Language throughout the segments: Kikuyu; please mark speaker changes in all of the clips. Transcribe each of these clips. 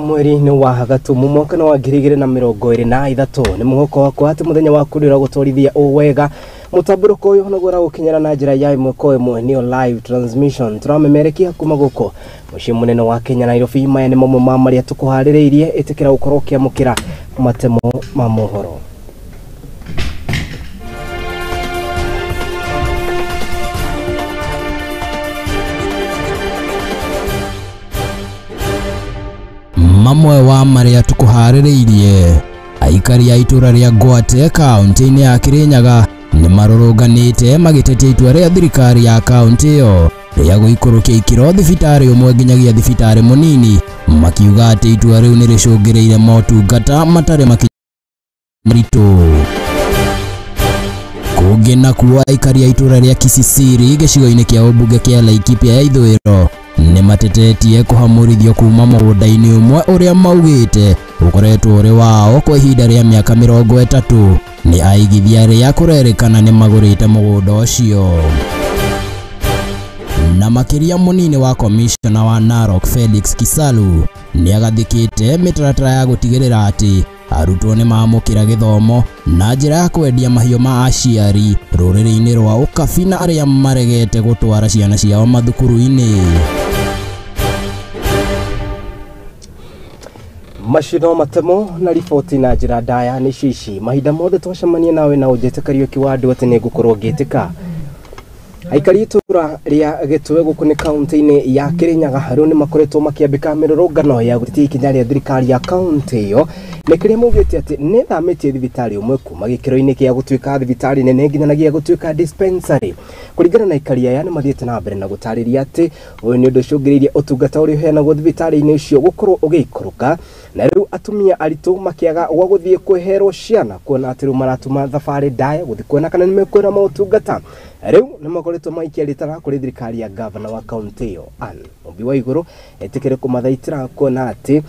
Speaker 1: Mweri nĩ wa gatumu mwaka wa 2023. Nĩ mwĩhoko wakwa atĩ mũthenya waku nĩ ũragũtwarithia o wega. Mũtambũrũko ũyũ naguo ũragũkinyĩra na njĩra ya ĩmwe kwa ĩmwe nĩyo live transmission. Tũramemerekia kuma gũkũ mũciĩ mũnene wa Kenya, Nairobi. Maya nĩ mamwe ma marĩa tũkũharĩrĩirie. Ĩtĩkĩra gũkorwo ũkĩamũkĩra matemo ma mohoro.
Speaker 2: Mamwe wa marĩa tũkũharĩrĩirie. Aikari a itũra rĩa Ngwate kaunti-inĩ ya Kirinyaga nĩ marũrũnganĩte magĩtetia itua rĩa thirikari ya kaunti ĩyo rĩa gũikũrũkia ikĩro thibitarĩ ũmwe nginyagia thibitarĩ mũnini, makiuga atĩ itua rĩu nĩ rĩcũngĩrĩire motungata matarĩ maritũ. Kũngĩ nakuo, aikari a itũra rĩa Kisisiri gĩcigo-inĩ kĩa ũmbunge kĩa Laikipia ya ithũĩro nĩ matetetie kũhamũrithio kuma mũgũnda-inĩ ũmwe ũrĩa maugĩte ũkoretwo ũrĩ wao kwa ihinda rĩa mĩaka 30. Nĩ aigithia arĩa kũrerĩkana nĩ magũrĩte mũgũnda ũcio. Na makĩria, mũnini wa komishona wa Narok Felix Kisalu nĩ agathĩkĩte mĩtaratara ya gũtigĩrĩra atĩ arutwo nĩ mamũkĩra gĩthomo na njĩra ya kwendia mahiũ ma aciari rũrĩrĩ-inĩ rwa ũkabi na arĩa maregete gũtwara ciana ciao mathukuru-inĩ.
Speaker 1: Macio matemo na riboti na njĩra ndaya nĩ cici. Mahinda mothe twacemania nawe na ũnjĩte Kariũki wa andũ atĩ nĩ ngũkorwo ngĩtĩka. Aikari itũra rĩa Gĩtwe gũkũ nĩ kaunti-inĩ ya Kirinyaga rĩu nĩ makoretwo makĩambĩka mĩrũrũngano ya gũtetia ikinya rĩa thirikari ya kaunti ĩyo nĩ kĩrĩa maugĩte atĩ nĩ ĩthamĩtie thibitarĩ ũmwe kuma gĩkĩro-inĩ kĩa gũtuĩka thibitarĩ nene nginyanagia gũtuĩka dispensary. Kũringana na aikari aya, nĩ mathiĩte na mbere na gũtarĩria atĩ ũyũ nĩ ũndũ ũcũngĩrĩirie ũtungata ũrĩa ũheanagwo thibitarĩ-inĩ ũcio gũkorwo ũgĩikũrũka, na rĩu atumia aritũ makĩaga gwa gũthiĩ kwĩherwo ciana, kuona atĩ rĩu maratuma thabarĩ ndaya gũthiĩ kuona kana nĩ mekuona motungata. Rĩu nĩ makoretwo maikia rĩtara kũrĩ thirikari ya gavana wa kaunti ĩyo Ann Mumbi wa Igũrũ etĩkĩre kũmathaitĩra, kuona atĩ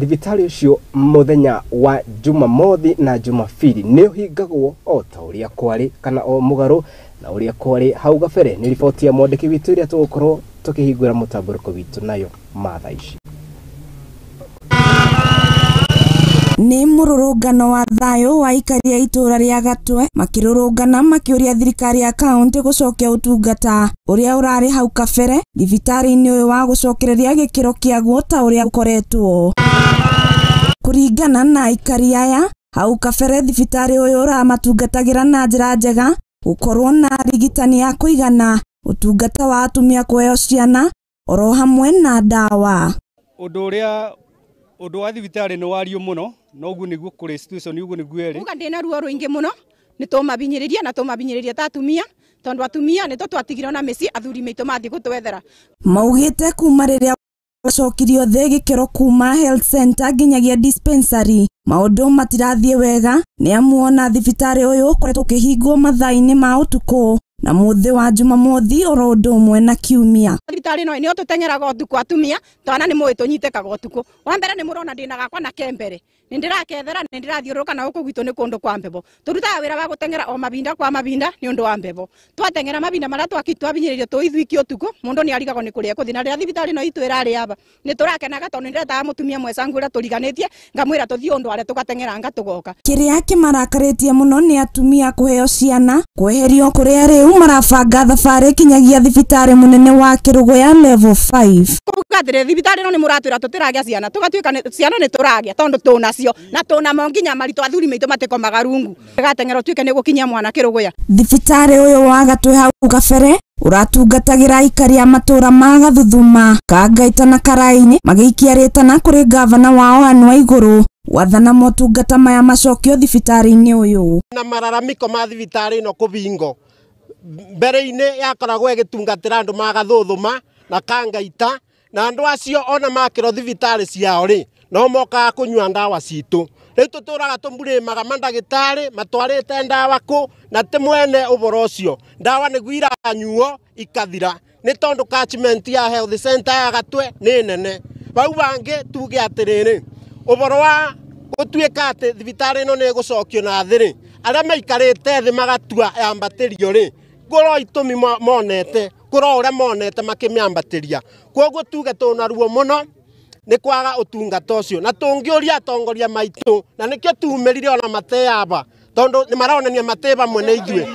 Speaker 1: thibitarĩ ũcio mũthenya wa Jumamothi na Jumapili nĩ ũhingagwo o ta ũrĩa kwarĩ, kana o mũgarũ na ũrĩa kwarĩ hau gabere. Nĩ riboti ya mwandĩki witũ ĩrĩa tũgũkorwo tũkĩhingũra mũtambũrũko witũ nayo mathaa ici.
Speaker 3: Nĩ mũrũrũngano wa thayũ wa aikari a itũra rĩa Gatwe makĩrũrũngana makĩũria thirikari ya kaunti gũcokia ũtungata ũrĩa ũrarĩ hau kabere thibitarĩ-inĩ ũyũ wa gũcokereria gĩkĩro kĩaguo ta ũrĩa ũkoretwo. Kũringana na aikari aya, hau kabere thibitarĩ ũyũ ũramatungatagĩra na njĩra njega, gũkorwo na arigitani a kũigana, ũtungata wa atumia kũheo ciana oro hamwe na ndawa.
Speaker 4: Ũndũ ũrĩa ũndũ wa thibitarĩ nĩ wario mũno, no ũguo nĩguo kũrĩ situation, ũguo nĩguo ĩrĩ.
Speaker 5: Uga ndĩna ruo rũingĩ mũno, nĩ tũmabinyĩrĩria na tũmabinyĩrĩria ta atumia, tondũ atumia nĩ twatwatigirwo na mĩciĩ, athuri maitũ mathiĩ gũtwethera.
Speaker 3: Maugĩte kuma rĩrĩa gũcokirio thĩ gĩkĩro kuma health center nginyagia dispensary, maũndũ matirathiĩ wega, nĩ amu ona thibitarĩ ũyũ ũkoretwo ũkĩhingwo mathaa-inĩ ma ũtukũ na mũthĩ wa Jumamothi oro ũndũ ũmwe na Kiumia.
Speaker 5: Thibitarĩ ĩno nĩyo tũteng'eraga ũtukũ atumia, twana nĩ mũĩ tũnyitĩkaga ũtukũ. Wa mbere nĩ mũrona ndĩna gakwa na kembere, nĩ ndĩrakethera, nĩ ndĩrathiũrũrũka na gũkũ gwitũ nĩ kũndũ kwa mbebo. Tũrutaga wĩra wa gũteng'era o mahinda kwa mahinda nĩ ũndũ wa mbebo. Twateng'era mahinda marĩa twabinyĩrĩrio tũithuikio ũtukũ, mũndũ nĩ arigagwo nĩ kũrĩa ekũthiĩ. Na rĩrĩa thibitarĩ ĩno itũ ĩrarĩ aba, nĩ tũrakenaga tondũ nĩ ndĩretaga mũtumia mwecangu ũrĩa tũriganĩtie, ngamwĩra tũthiĩ ũndũ arĩa tũgateng'eranga tũgoka.
Speaker 3: Kĩrĩa kĩmarakarĩtie mũno nĩ atumia kũheo ciana kweherio kũrĩa rĩu marabanga thabarĩ kinyagia thibitarĩ mũnene wa Kĩrũgũya level 5.
Speaker 5: Kuga atĩrĩ, thibitarĩ ĩno nĩ mũratwĩra tũtĩragĩa ciana, tũgatuĩka ciana nĩ tũragĩa tondũ tũnacio na tũnamo nginya maritũ, athuri maitũ matikomaga rungu, gateng'era ũtuĩke nĩ gũkinyia mwana Kĩrũgũya.
Speaker 3: Thibitarĩ ũyũ wa Gatwe hau kabere ũratungatagĩra aikari a matũra ma Gathuthuma, Kangaita na Karaini magĩikia rĩtana kũrĩ gavana wao Ann Waigũrũ gwathana motungata maya macokio thibitarĩ-inĩ ũyũ.
Speaker 6: Na mararamiko ma thibitarĩ ĩno kũbingo mbere-inĩ yakoragwo ĩgĩtungatĩra andũ ma Gathuthuma na Kangaita, na andũ acio ona makĩrwo thibitarĩ ciao rĩ no mokaga kũnyua ndawa citũ. Rĩu tũtũraga tũmburĩmaga mandagĩtarĩ matwarĩte ndawa kũ na ti mwene ũboro ũcio, ndawa nĩguo iranyuo ikathira nĩ tondũ catchment ya health center ya Gatwe nĩ nene. Bau bangĩ tuge atĩrĩrĩ, ũboro wa gũtuĩka atĩ thibitarĩ ĩno nĩ ĩgũcokio na thĩ rĩ, arĩa maikarĩte thĩ magatua yambatĩrio rĩ, kũro itũmi monete, kũro ũrĩa monete makĩmĩambatĩria. Kwoguo tuge tũna ruo mũno. Nĩ kwaga ũtungata ũcio na tũngĩũria atongoria maitũ na nĩkĩo tumĩrire ona mateyaba tondũ nĩ maronania matĩ hamwe na ithuĩ.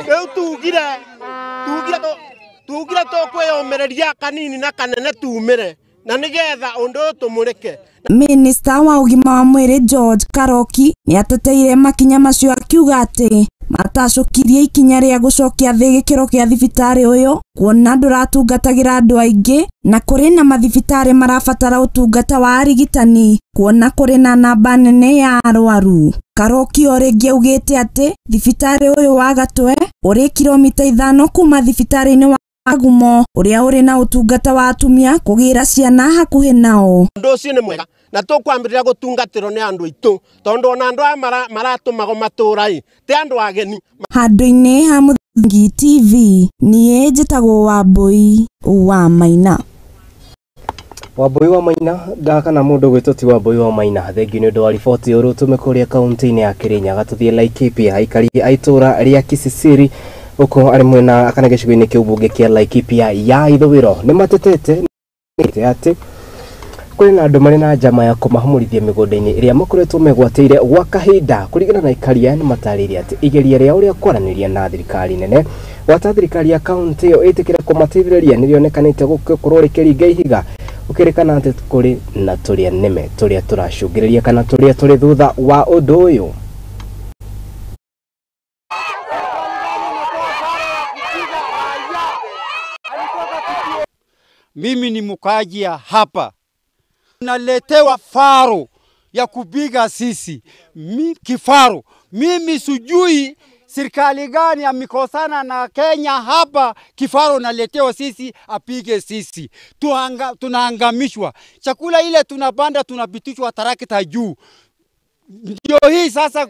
Speaker 6: Rĩu tugire tũkwĩyũmĩrĩria kanini na kanene tumĩre na nĩgetha ũndũ ũyũ tũmũrĩke.
Speaker 3: Minista wa ũgima wa mwĩrĩ George Karoki nĩateteire makinya macio akiuga atĩ matacũkirie ikinya rĩa gũcokia thĩ gĩkĩro kĩa thibitarĩ ũyũ kuona ndũratungatagĩra andũ aingĩ na kũrĩ na mathibitarĩ marabatara ũtungata wa arigitani kuona kũrĩ na namba nene ya arwaru. Karoki o rĩngĩ augĩte atĩ thibitarĩ ũyũ wa Gatwe ũrĩ kilomita 5 kuma thibitarĩ-inĩ wa Kagumo ũrĩa ũrĩ na ũtungata wa atumia kũgĩra ciana hakuhĩ nao.
Speaker 6: Ũndũ ũcio nĩ mwega na tũkwambĩrĩria gũtungatĩrwo nĩ andũ aitũ tondũ ona andũ aya maratũmagwo matũũra-ĩ ti andũ ageni.
Speaker 3: Handũ-inĩ ha Mũthingi TV niĩ njĩtagwo Wambui wa Maina.
Speaker 1: Wambui wa Maina ngaka na mũndũ gwĩtwo ti Wambui wa Maina. Thengiũ nĩ ũndũ wa riboti ũrũ tũme kũrĩa kaunti-inĩ ya Kirinyaga tũthiĩ Laikipia. Aikari a itũũra rĩa Kisisiri gũkũ arĩ mwena kana gĩcigo-inĩ kĩa ũmbunge kĩa Laikipia ya ithũĩro nĩ matetete atĩ kũrĩ na andũ marĩ na njama ya kũmahũmũrithia mĩgũnda-inĩ ĩrĩa makoretwo megwatĩire gwa kahinda. Kũringana na aikari aya nĩ matarĩirie atĩ igeria rĩa ũrĩa kwaranĩria na thirikari nene gwata thirikari ya kaunti ĩyo ĩtĩkĩre kũmateithĩrĩria nĩrĩonekanĩte gũkorwo rĩkĩringa ihiga gũkĩrĩkana atĩ kũrĩ na tũrĩa nĩme tũrĩa tũracũngĩrĩria kana tũrĩa tũrĩ thutha wa ũndũ ũyũ.
Speaker 7: Mimi ni mkaaji hapa, naletewa faro ya kupiga sisi kifaru. Mimi sijui serikali gani amekosana na Kenya hapa, kifaru naletewa sisi apige sisi. Tunaangamishwa, chakula ile tunapanda tunapitishwa tarakita juu. Ndio hii sasa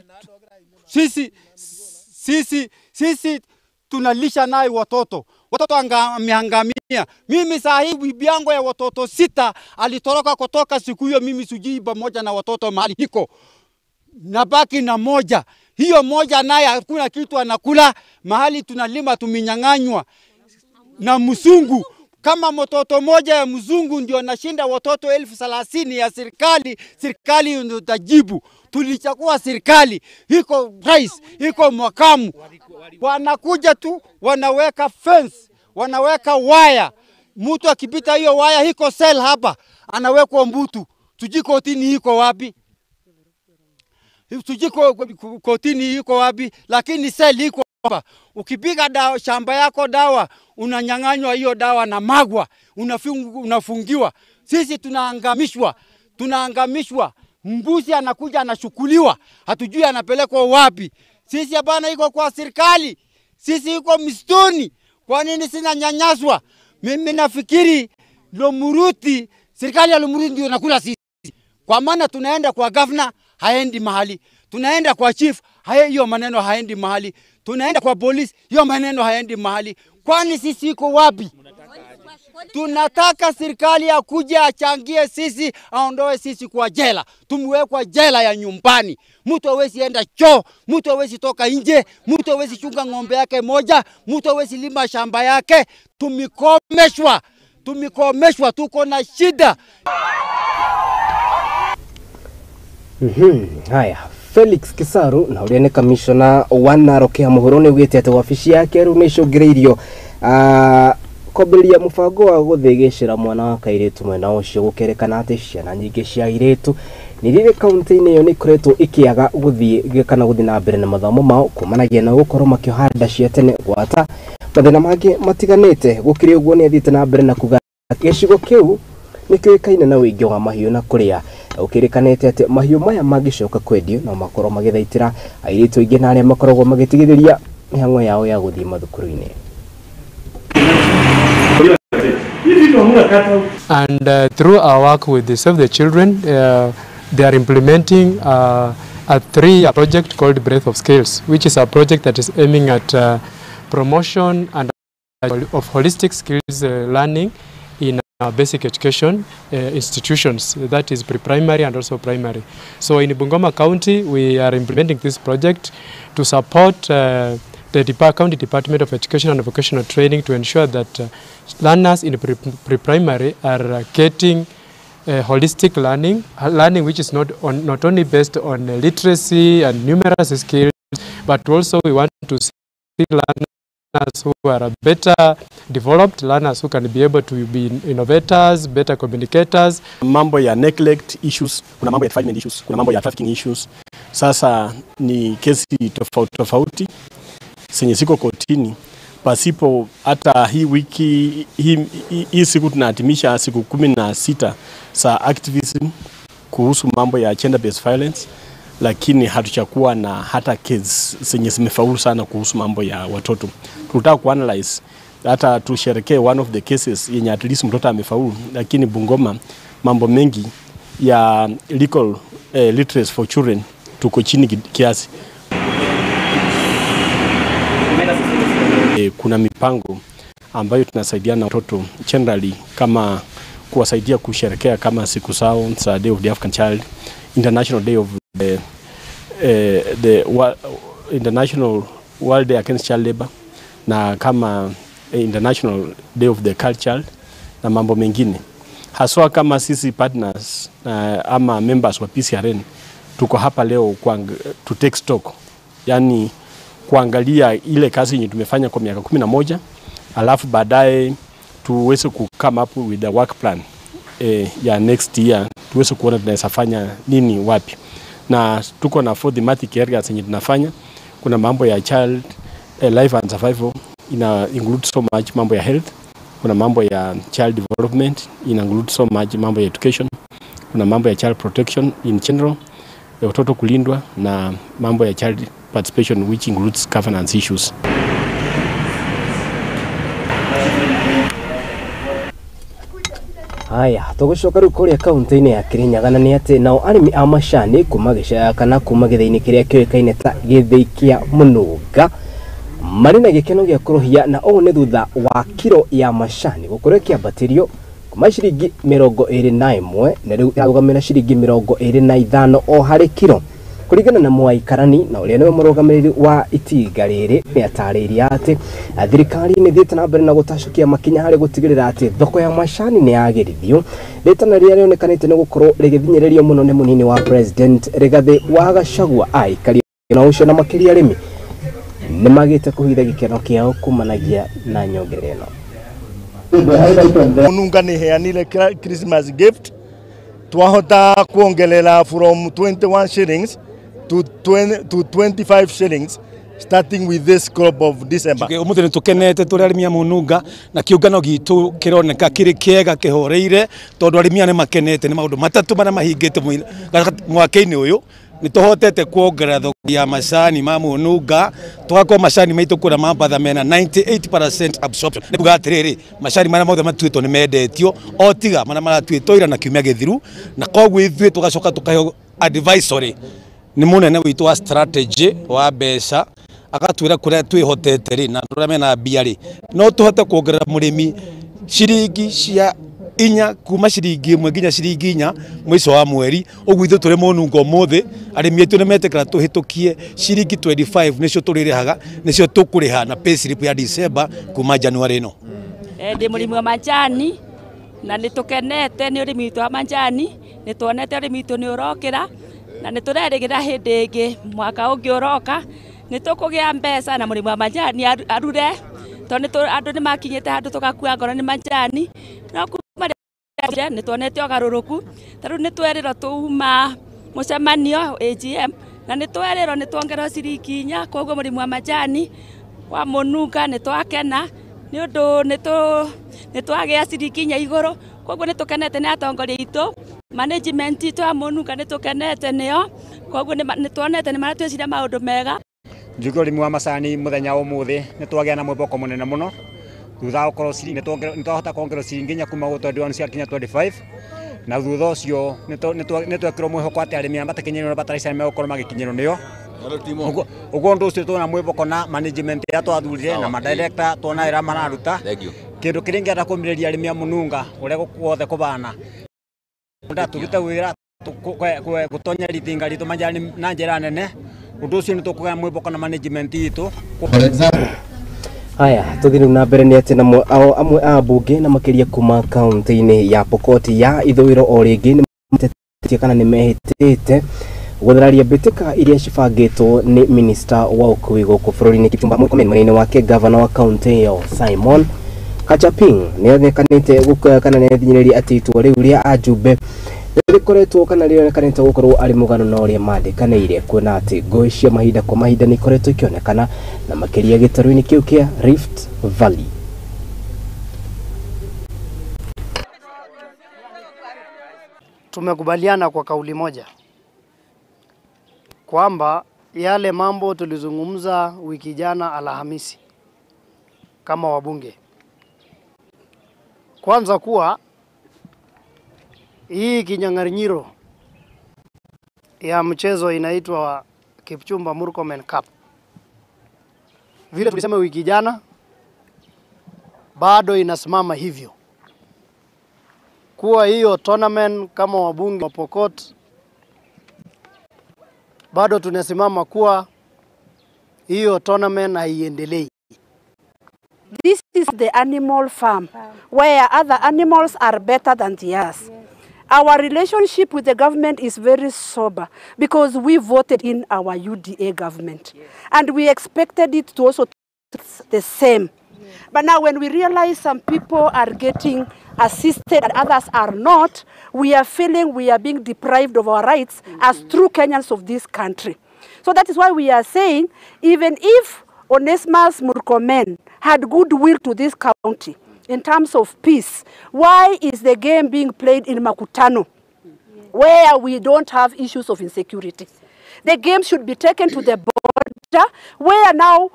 Speaker 7: sisi tunalisha naye watoto. Watoto ameangamia. Mimi saa hii bibi yangu ya watoto 6 alitoroka kutoka siku hiyo, mimi sijui pamoja na watoto mahali iko. Nabaki na moja. Hiyo moja naye hakuna kitu anakula, mahali tunalima tuminyang'anywa na mzungu. Kama mtoto moja ya mzungu ndio anashinda watoto 30,000 ya serikali, serikali ndio tajibu. Tulichagua serikali, iko rais, iko makamu. Wanakuja tu wanaweka fence, wanaweka waya. Mtu akipita hiyo waya iko cell hapa, anawekwa mbutu. Sijui kotini iko wapi? Sijui kotini iko wapi, lakini cell iko hapa. Ukipiga dawa shamba yako dawa, unanyang'anywa hiyo dawa na magwa, unafungiwa. Sisi tunaangamishwa, tunaangamishwa. Mbuzi anakuja anashukuliwa, hatujui anapelekwa wapi. Sisi hapana iko kwa serikali, sisi iko msituni. Kwa nini sina nyanyaswa? Mimi nafikiri Lomuruti, serikali ya Lomuruti ndio nakula sisi. Kwa maana tunaenda kwa governor haendi mahali, tunaenda kwa chief hiyo maneno haendi mahali, tunaenda kwa polisi hiyo maneno haendi mahali. Kwani sisi iko wapi? Tunataka serikali akuje achangie sisi, aondoe sisi kwa jela. Tumwekwa jela ya nyumbani. Mtu hawezi enda choo, mtu hawezi toka nje, mtu hawezi chunga ng'ombe yake moja, mtu hawezi lima shamba yake. Tumikomeshwa, tumikomeshwa, tuko na shida.
Speaker 1: Haya, Felix Kisaru na ũrĩa nĩ kamishona wa Narok ya mũhuro nĩ augĩte atĩ wabici yake rĩu nĩ ĩcũngĩrĩirio kwambĩrĩria mũbango wa gũthĩgĩcĩra mwana wa kairĩtu mwena ũcio gũkĩrĩkana atĩ ciana nyingĩ cia airĩtu nĩ kaunti-inĩ ĩyo nĩ ikoretwo ikĩaga gũthiĩ kana gũthiĩ na mbere na mathomo mao kumanagia na gũkorwo makĩoha nda cia tene gwata mathĩna mangĩ matiganĩte. Gũkĩrĩ ũguo nĩ athiĩte na mbere na kuga gĩcigo kĩu nĩ kĩũĩkaine na ũingĩ wa mahiũ na kũrĩa ũkĩrĩkanĩte atĩ mahiũ maya mangĩcoka kwendio no makorwo magĩthaitĩra airĩtu aingĩ na arĩa makoragwo magĩtigithĩria mĩhang'o yao ya gũthiĩ mathukuru-inĩ.
Speaker 8: And through our work with the Save the Children, they are implementing a 3-year project called Breath of Skills, which is a project that is aiming at promotion and of holistic skills learning in basic education institutions, that is pre-primary and also primary. So in Bungoma County, we are implementing this project to support the County Department of Education and Vocational Training to ensure that learners in pre-primary are getting holistic learning, learning which is not only based on literacy and numeracy skills, but also we want to see learners who are better developed, learners who can be able to be innovators, better communicators.
Speaker 9: Mambo ya neglect issues, kuna mambo ya defilement issues, kuna mambo ya trafficking issues. Sasa ni kesi tofauti tofauti zenye ziko kotini. Pasipo hata hii wiki hii siku tunaadhimisha siku 16 za activism kuhusu mambo ya gender based violence, lakini hatuchakuwa na hata case zenye zimefaulu sana kuhusu mambo ya watoto. Tunataka kuanalyze hata tusherekee one of the cases yenye at least mtoto amefaulu, lakini Bungoma mambo mengi ya legal literacy for children tuko chini kiasi. Kuna mipango ambayo tunasaidia na watoto generally, kama kuwasaidia kusherekea kama siku zao za Day of the African Child, International Day of the International World Day Against Child Labor, na kama International Day of the Girl Child na mambo mengine. Haswa kama sisi partners ama members wa PCRN tuko hapa leo to take stock, yani kuangalia ile kazi yenye tumefanya kwa miaka 11, alafu baadaye tuweze ku come up with a work plan ya next year, tuweze kuona tunaweza fanya nini wapi. Na tuko na 4 thematic areas yenye tunafanya. Kuna mambo ya child life and survival, ina include so much mambo ya health. Kuna mambo ya child development, ina include so much mambo ya education. Kuna mambo ya child protection in general, watoto kulindwa, na mambo ya child participation which includes governance issues.
Speaker 1: Haya, tũgũcoka rĩu kũrĩa kaunti-inĩ ya Kirinyaga na nĩ atĩ nao arĩmi a macani kuma gĩcaya kana kuma gĩthĩi-inĩ kĩrĩa kĩũĩkaine ta gĩthĩi kĩa Mũnũnga marĩ na gĩkeno gĩa kũrũhia, na ũũ nĩ thutha wa kiro ya macani gũkorwo ĩkĩambatĩrio kuma ciringi 21 na rĩu ĩrarũgamĩra ciringi 25 o harĩ kiro. Kũringana na Mwai Karani na ũrĩa nĩwe mũrũgamĩrĩri wa itinga rĩrĩ, nĩ atarĩirie atĩ thirikari nĩ ĩthiĩte na mbere na gũtacũkia makinya harĩ gũtigĩrĩra atĩ thoko ya macani nĩ yagĩrithio. Rĩtana rĩrĩa rĩonekanĩte nĩ gũkorwo rĩgĩthinyĩrĩrio mũno nĩ mũnini wa President Rigathĩ wa Gachagua, aikari na ũcio na makĩria arĩmi nĩ magĩte kũhitha gĩkeno kĩao kumanagia na nyongerera ĩno.
Speaker 10: Mununga nĩ heanire Christmas gift, twahota kuongerera from 21 shillings to 25 shillings starting with this crop of December.
Speaker 11: Umuthi ni tukenete turi arimi a Mununga na kiungano gitu kironeka kiri kiega kihoreire tondu arimi aya ni makenete ni maundu matatu maria mahingite mwaka-ini uyu. Ni tuhotete kuongerera thoko ya macani ma Mununga, tugakorwo macani maitu kuria mambatha mena 98% absorption. Ni kuga atiriri macani maria mothe matuitwo ni mendetio o tiga maria maratuitwo ira na kiumia githiru, na koguo ithuĩ tugacoka tukaheo advisory ni munene witu wa strategy wa mbeca agatwira kuria twihotete ri na andu aria mena mbia ri no tuhote kuongerera murimi ciringi cia inya kuma ciringi 1 nginya ciringi 4 mwico wa mweri. Uguo ithuĩ tũrĩ Mũnunga ũmũthĩ arĩmi aitũ nĩ metĩkĩra tũhĩtũkie ciringi 25 nĩcio tũrĩrĩhaga, nĩcio tũkũrĩha na pay slip ya December kuma January ĩno.
Speaker 12: Ndĩ mũrĩmi wa majani na nĩ tũkenete nĩ ũrĩmi witũ wa majani, nĩ tuonete ũrĩmi witũ nĩ ũrokĩra na nĩ tũrerĩgĩrĩra hĩndĩ ĩngĩ mwaka ũngĩ ũroka nĩ tũkũgĩa mbeca na mũrĩmi wa majani arure, tondũ andũ nĩ makinyĩte handũ tũgakua ngoro nĩ majani, no kuma nĩ tuonete ũgarũrũku. Ta rĩu nĩ twerĩrwo tuma mũcemanio AGM na nĩ twerĩrwo nĩ tuongererwo ciringi 4, koguo mũrĩmi wa majani wa Mũnunga nĩ twakena nĩ ũndũ nĩ twagĩa ciringi 4 igũrũ, koguo nĩ tũkenete nĩ atongoria aitũ, management itũ ya Mũnunga nĩ tũkenete nĩo, koguo nĩ tuonete nĩ maratwĩciria maũndũ mega.
Speaker 13: Njuge ũrĩmi wa macani mũthenya wa ũmũthĩ nĩ twagĩa na mwĩhoko mũnene mũno thutha wa gũkorwo nĩ twahota kuongererwo ciringi 4 kuma 21 ciakinya 25, na thutha ũcio nĩ twekĩrwo mwĩhoko atĩ arĩmi arĩa matakinyĩirwo nĩ bataraitha nĩ megũkorwo magĩkinyĩrwo nĩyo. Ũguo ũndũ ũcio twona mwĩhoko na management ĩrĩa twathurire na madirector tuona wĩra mararuta. Kĩndũ kĩrĩa ingĩenda kũmĩrĩria arĩmi a Mũnunga ũrĩa guothe kũbana, tũrute wĩra gũtonya itinga ritũ majani na njĩra nene, ũndũ ũcio nĩ tũkũgĩa mwĩhoko na management itũ.
Speaker 1: Haya, tuthii na mbere ni ati na amwe a mbunge na makiria kuma kaunti-ini ya Pokot ya ithũĩro o rĩngĩ nĩ kana nĩ mehĩtĩte gũthararia mbĩtĩka iria cibangĩtwo nĩ minista wa ũkui gũkũ bũrũri-inĩ Kipchumba Murkomen. Mwena-inĩ wake gavana wa kaunti ĩyo Simon Kachapin nĩ onekanĩte kana nĩ athinyĩrĩria atĩ itua rĩu rĩa ajumbe rĩkoretwo kana rĩonekanĩte gũkorwo arĩ mũgano na ũrĩa mandĩkanĩire, kuona atĩ ngũĩ cia mahinda kwa mahinda nĩ ikoretwo ikĩonekana na makĩria gĩtarũ-inĩ kĩu kĩa Rift Valley.
Speaker 14: Tumekubaliana kwa kauli moja kwamba yale mambo tulizungumza wiki jana Alhamisi kama wabunge, kwanza kuwa hii kinyang'anyiro ya mchezo inaitwa Kipchumba Murkomen Cup, vile tulisema wiki jana, bado inasimama hivyo kuwa hiyo tournament kama wabunge wa Pokot bado tunasimama kuwa hiyo tournament haiendelei.
Speaker 15: This is the animal farm where other animals are better than the us. Our relationship with the government is very sober because we voted in our UDA government. Yes. And we expected it to also the same. Yes. But now when we realize some people are getting assisted and others are not, we are feeling we are being deprived of our rights as true Kenyans of this country. So that is why we are saying, even if Onesmus Murkomen had goodwill to this county in terms of peace, why is the game being played in Makutano, where we don't have issues of insecurity? The game should be taken to the border, where now...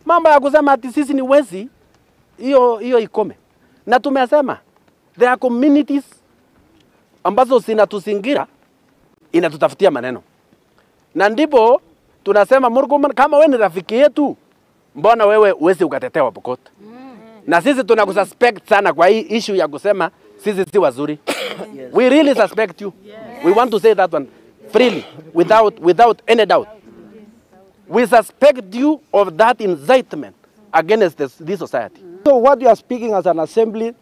Speaker 16: Mambo ya kusema ati sisi ni wezi, hiyo ikome. Na tumesema, there are communities ambazo zinatuzingira, inatutafutia maneno. Na ndipo tunasema Murkomen, kama wewe ni rafiki yetu, mbona wewe uwezi ukatetewa Pokot? Na sisi tunakususpect sana kwa hii issue ya kusema sisi si wazuri. Yes. We really suspect you. Yes. We want to say that one freely, without any doubt. We suspect you of that incitement against this society.
Speaker 17: So what we are speaking as an assembly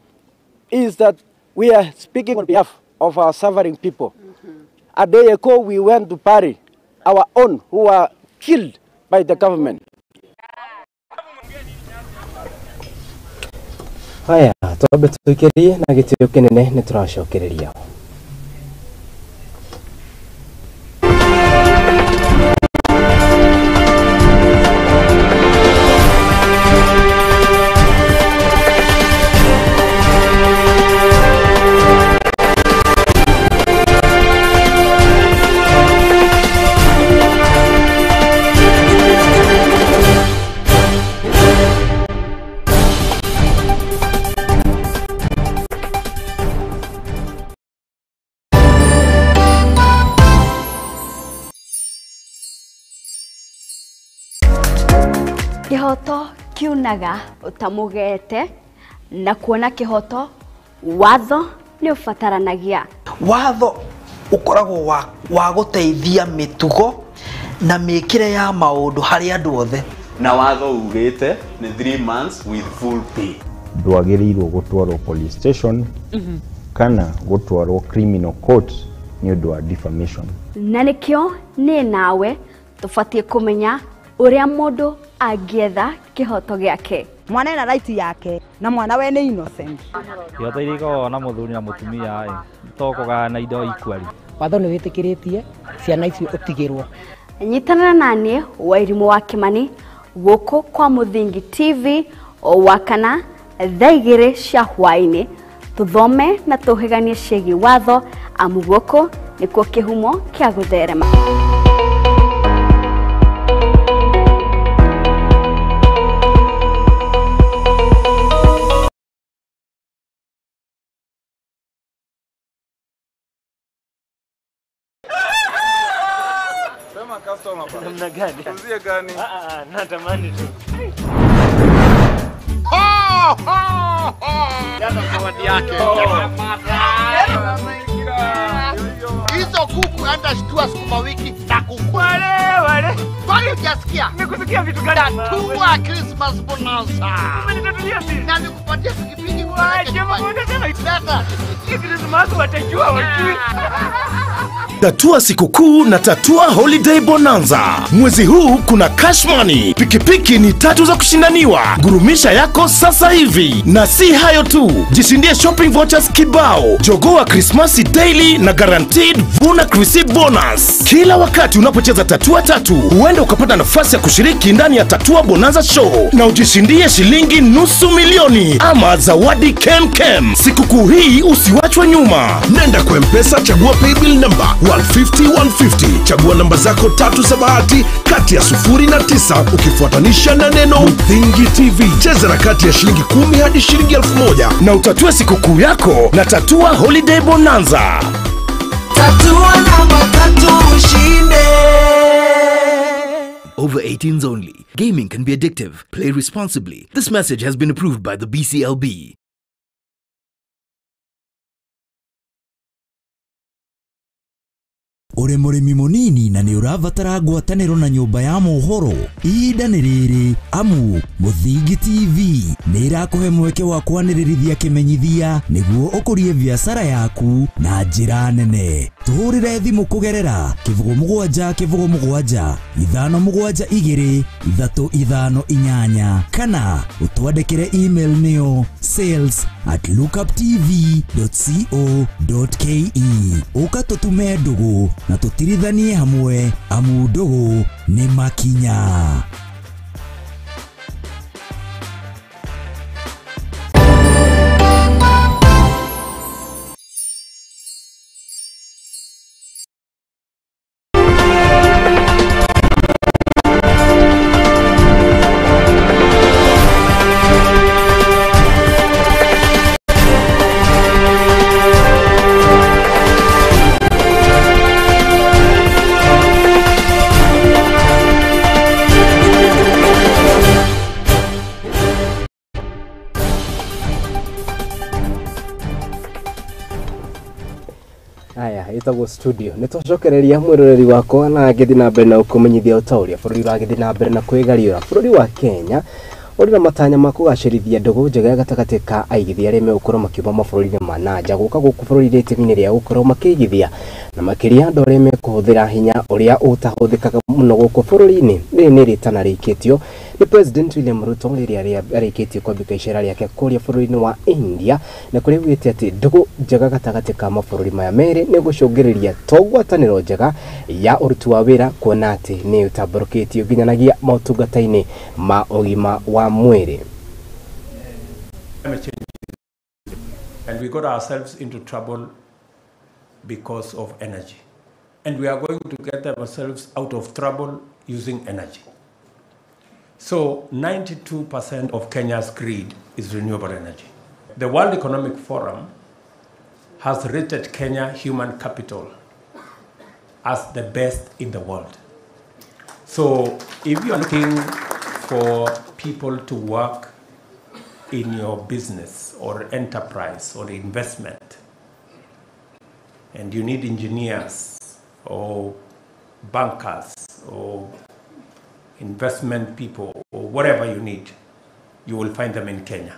Speaker 17: is that we are speaking on behalf of our suffering people. A day ago we went to Paris, our own who were killed by the government.
Speaker 1: Haya, twambe tuikirie na gitio kinene ni turacokereria.
Speaker 18: Kihoto kiunaga utamugete na kuona kihoto watho ni ubataranagia.
Speaker 19: Watho ukoragwo wa guteithia mitugo na mikire ya maundu hari andu othe.
Speaker 20: Na watho ugite ni 3 months with full pay.
Speaker 21: Ndwagiriirwo gutwarwo police station kana gutwarwo criminal court ni undu wa defamation.
Speaker 18: Na nikio ni nawe tubatie kumenya uria mundu angietha kihoto giake.
Speaker 22: Mwana ena right yake na mwana we ni innocent.
Speaker 23: Kihoto iria ikoragwo na muthuri na mutumia to kugayana indo equally.
Speaker 24: Watho ni witikiritie ciana icio utigirwo.
Speaker 18: Nyitanĩra naniĩ Wairimu wa Kimani gũkũ kwa Mũthingi TV o wakana thaa 2 cia hwaĩ-inĩ, tũthome na tũhĩganie ciĩgiĩ watho, amu gũkũ nĩkuo kĩhumo kĩa gũtherema.
Speaker 25: Namna gani? Uzie gani? Natamani tu. Yana zawadi yake.
Speaker 2: Hizo kuku enda shtua sukuma wiki na kuku. Wale wale. Kwani hujasikia?
Speaker 25: Nimekusikia vitu gani?
Speaker 2: Tatua Christmas bonanza.
Speaker 25: Umenitatulia siri.
Speaker 2: Na nikupatie pikipiki
Speaker 25: kwa. Leta. Christmas watajua wajui.
Speaker 3: Tatua sikukuu na Tatua Holiday Bonanza. Mwezi huu kuna cash money, pikipiki ni 3 za kushindaniwa. Gurumisha yako sasa hivi. Na si hayo tu, jishindie shopping vouchers kibao, jogoa Christmas daily na guaranteed vuna Chrissy bonus. Kila wakati unapocheza Tatua 3, huenda ukapata nafasi ya kushiriki ndani ya Tatua Bonanza Show na ujishindie shilingi 500,000 ama zawadi kemkem. Sikukuu hii usiwachwe nyuma.
Speaker 4: Nenda kwa M-Pesa, chagua paybill number 150 150. Chagua namba zako 3 za bahati kati ya 0 na 9 ukifuatanisha na neno Muthingi TV. Cheza na kati ya shilingi 10 hadi shilingi 1000
Speaker 3: na utatue sikukuu yako na Tatua Holiday Bonanza.
Speaker 5: Tatua namba 3 ushinde.
Speaker 6: Over 18s only. Gaming can be addictive. Play responsibly. This message has been approved by the BCLB.
Speaker 26: Uri mũrĩmi mũnini na nĩ ũrabatara ngwatanĩro na nyũmba ya mohoro, ihinda nĩ rĩrĩ amu Mũthingi TV nĩ ĩrakũhe mweke wa kwanĩrĩrithia kĩmenyithia nĩguo ũkũrie biacara yaku na njĩra nene. Tũhũrĩre thimũ kũgerera 07 07 5 7 2 3 5 8 kana ũtwandĩkĩre email nĩyo sales@lookuptv.co.ke. Ũka tũtume ndũgũ na tũtirithanie hamwe amu ndũgũ nĩ makinya.
Speaker 1: Ĩtagwo studio nĩ twacokereria mwĩroreri wakwa na ngĩthiĩ na mbere na gũkũmenyithia o ta ũrĩa bũrũri ũragĩthiĩ na mbere na kwĩgariũra. Bũrũri wa Kenya ũrĩ na matanya ma kũgacĩrithia ndũgũ njega gatagatĩ ka aigithia arĩa megũkorwo makiuma mabũrũri-inĩ ma na nja gũka gũkũ bũrũri-inĩ itemi-inĩ rĩa gũkorwo makĩigithia na makĩria andũ arĩa mekũhũthĩra hinya ũrĩa ũtahũthĩkaga mũno gũkũ bũrũri-inĩ. Rĩrĩ nĩ rĩtana rĩikĩtio nĩ President William Ruto rĩrĩa arĩkĩtie kwambĩka icera rĩake kũrĩa bũrũri-inĩ wa India na kũrĩa augĩte atĩ ndũgũ njega gatagatĩ ka mabũrũri maya merĩ nĩ gũcũngĩrĩria to ngwatanĩro njega ya ũruti wa wĩra kuona atĩ nĩ ũtambũrũkĩtio nginyanagia motungata-inĩ ma ũgima wa mwĩrĩ.
Speaker 27: And we got ourselves into trouble because of energy. And we are going to get ourselves out of trouble using energy. So 92% of Kenya's grid is renewable energy. The World Economic Forum has rated Kenya human capital as the best in the world. So if you are looking for people to work in your business or enterprise or investment, and you need engineers or bankers or investment people or whatever you need, you will find them in Kenya.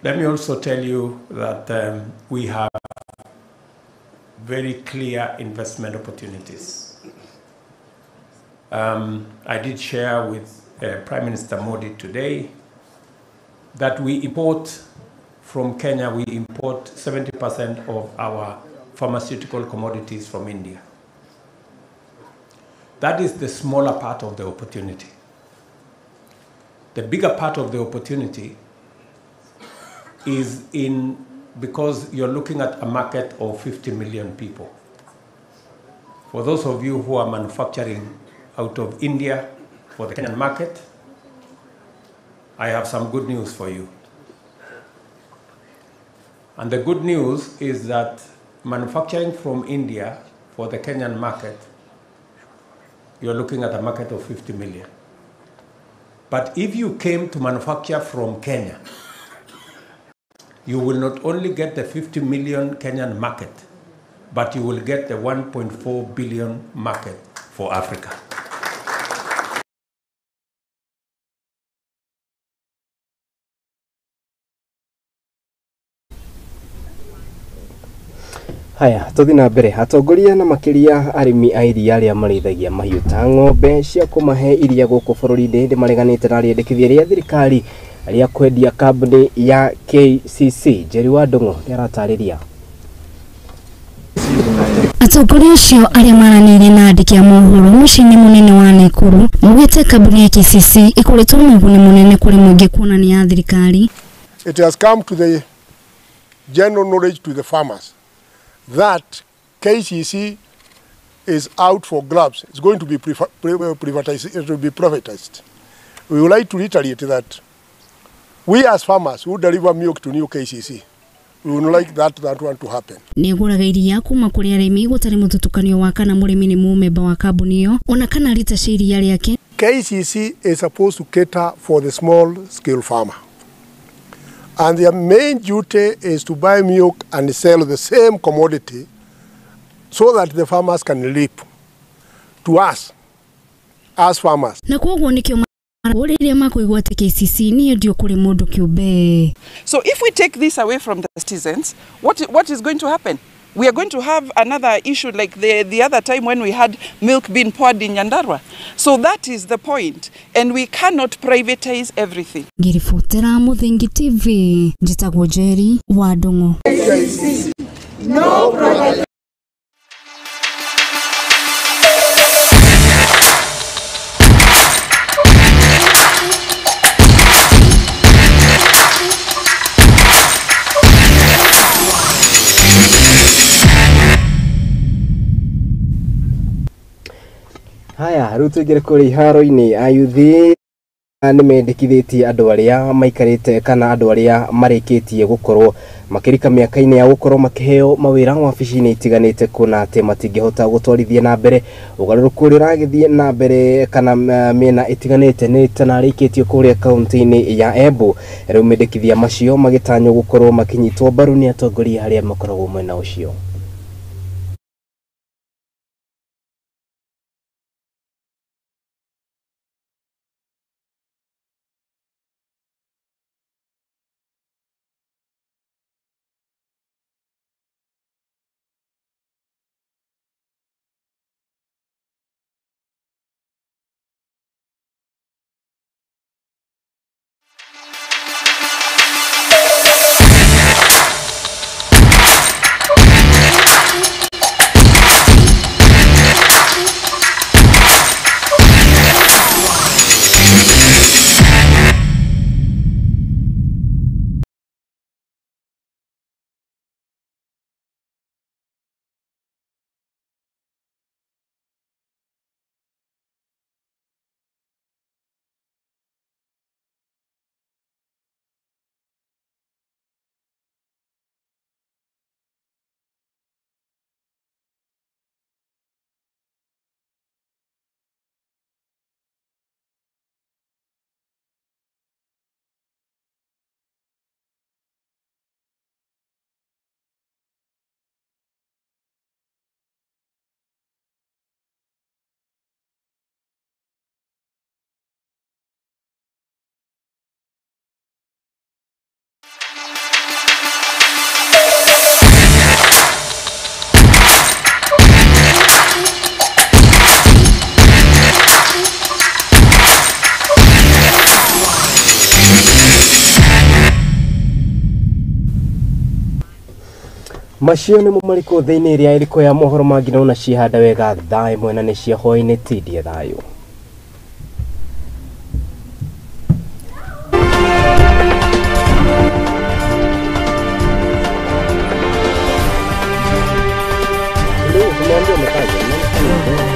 Speaker 27: Let me also tell you that we have very clear investment opportunities. I did share with Prime Minister Modi today that we import from Kenya, we import 70% of our pharmaceutical commodities from India. That is the smaller part of the opportunity. The bigger part of the opportunity is in, because you're looking at a market of 50 million people. For those of you who are manufacturing out of India for the Kenyan market, I have some good news for you. And the good news is that manufacturing from India for the Kenyan market, you're looking at a market of 50 million. But if you came to manufacture from Kenya, you will not only get the 50 million Kenyan market, but you will get the 1.4 billion market for Africa.
Speaker 1: Haya, tuthi na mbere. Atongoria na makiria arĩmi a iria arĩa marĩithagia mahiũ ta ng'ombe cia kũmahe iria gũkũ bũrũri-inĩ nĩ mareganĩte na rĩendekithia rĩa thirikari rĩa kwendia kambuni ya KCC. Njeri wa Ndung'u nĩaratarĩria.
Speaker 7: Atongoria acio arĩa maranĩirie na andĩki a mohoro mũciĩ-inĩ mũnene wa Nakuru maugĩte kambuni ya KCC ĩkoretwo na ũguni mũnene kũrĩ mũingĩ kuona nĩ ya thirikari.
Speaker 8: It has come to the general knowledge to the farmers that KCC is out for grabs. It's going to be privatized. It will be privatized. We would like to reiterate that we as farmers who deliver milk to new KCC, we would like that one to happen.
Speaker 7: Nĩgũraga iria kuma kũrĩ arĩmi gũtarĩ mũthutũkanio wa kana mũrĩmi nĩ mũmemba wa kambuni ĩyo ona kana rita cia iria rĩake.
Speaker 8: KCC is supposed to cater for the small scale farmer. And their main duty is to buy milk and sell the same commodity so that the farmers can reap to us as farmers.
Speaker 7: Na kwoguo nikio rĩrĩa makuigua atĩ KCC nĩ kũrĩ mũndũ kĩũmbe.
Speaker 9: So if we take this away from the citizens, what is going to happen? We are going to have another issue like the other time when we had milk being poured in Nyandarua. So that is the point. And we cannot privatize everything.
Speaker 7: Ngiribotera Muthingi TV, njitagwo Njeri wa Ndung'u.
Speaker 5: No private.
Speaker 1: Haya, rĩu tũingĩre kũrĩa iharo-inĩ. Ayuthi nĩ mendekithĩtie andũ arĩa maikarĩte kana andũ arĩa marĩkĩtie gũkorwo makĩrika mĩaka-inĩ ya gũkorwo makĩheo mawĩra wabici-inĩ itiganĩte kuona atĩ matingĩhota gũtwarithia na mbere ũgarũrũku ũrĩa ũragĩthiĩ na mbere kana mĩena ĩtiganĩte nĩ tanarĩkĩtio kũrĩa kaunti-inĩ ya Embu. Rĩu mendekithia macio magĩtanywo gũkorwo makĩnyitwo mbaru nĩ atongoria arĩa makoragwo mwena ũcio. Macio nĩmo marĩkũ thĩinĩ ĩrĩa ĩrĩkũ ya mohoro mangĩ na cihanda wega thaa ĩmwe na nĩ cia hwaĩ-inĩ tindie thayũ. Ndio,